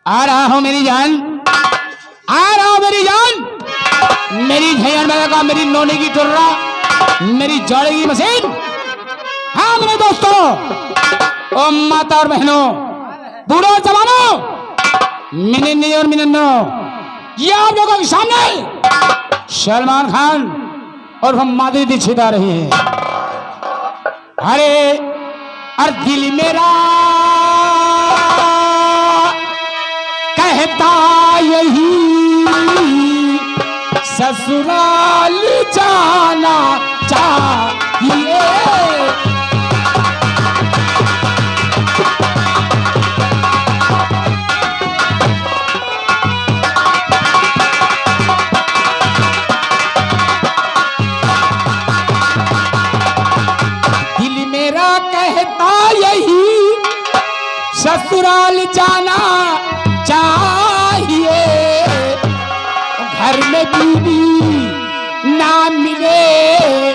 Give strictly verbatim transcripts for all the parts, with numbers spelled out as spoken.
आ रहा हूँ मेरी जान, आ रहा हूँ मेरी जान, मेरी झैयन में लगा, मेरी नोनी की टुर्रा, मेरी जड़ेगी मशीन। हाँ मेरे दोस्तों, ओ माता और बहनों, बूढ़ो जवानों, मिनिन्नी और मिनन्नो, ये आप लोगों के सामने सलमान खान और हम माधुरी दीक्षित आ रही हैं। अरे, और दिल मेरा कहता यही, ससुराल जाना चाहिए। दिल मेरा कहता यही, ससुराल जाना चाहिए। घर में बीवी ना मिले,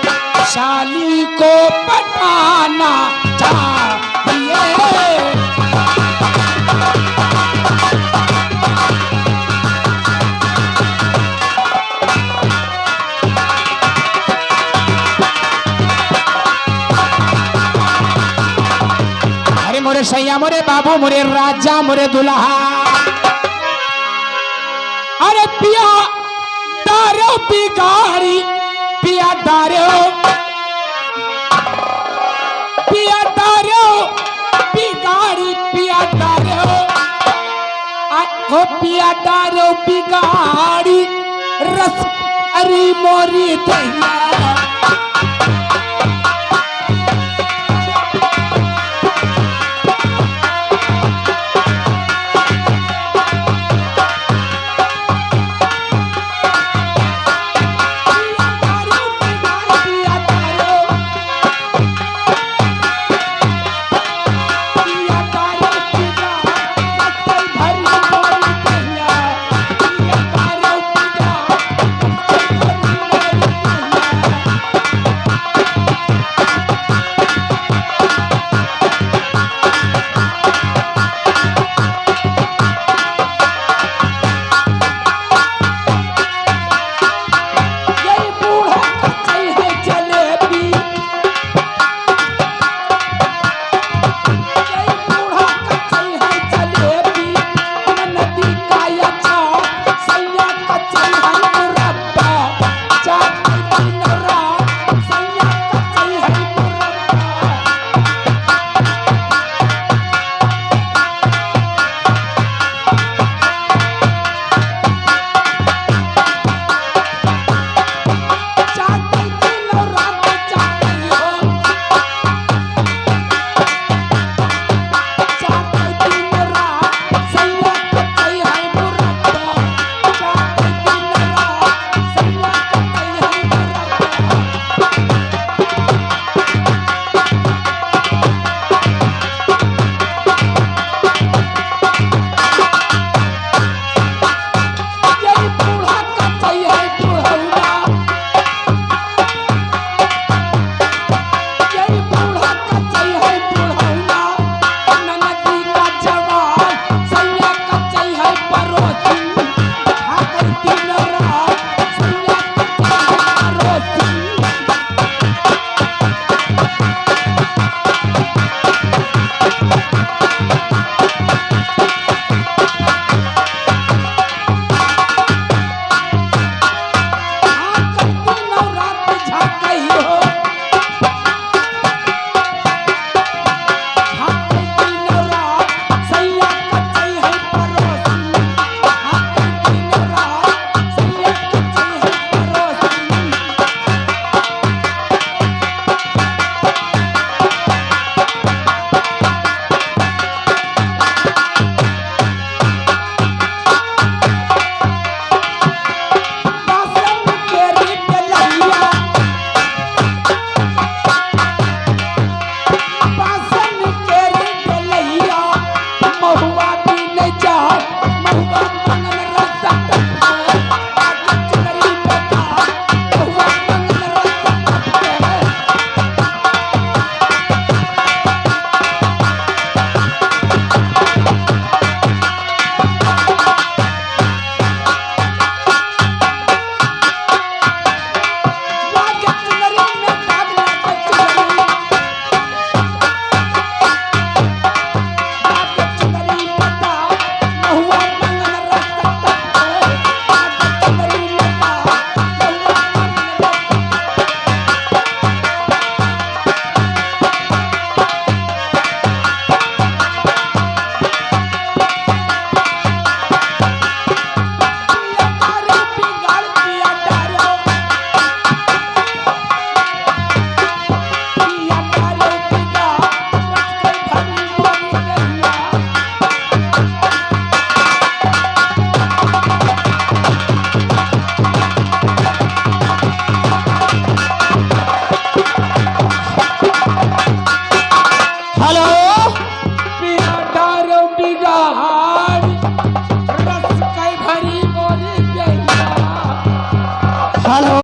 साली को पटाना चाहिए। अरे मोरे सैया, मोरे बाबू, मोरे राजा, मोरे दुल्हा। अरे पिया दारू बिगाड़ी, पिया दारू, पिया दारू बिगाड़ी, पिया दारू, आ, ओ पिया दारू बिगाड़ी, रस अरी मोरी दहिया।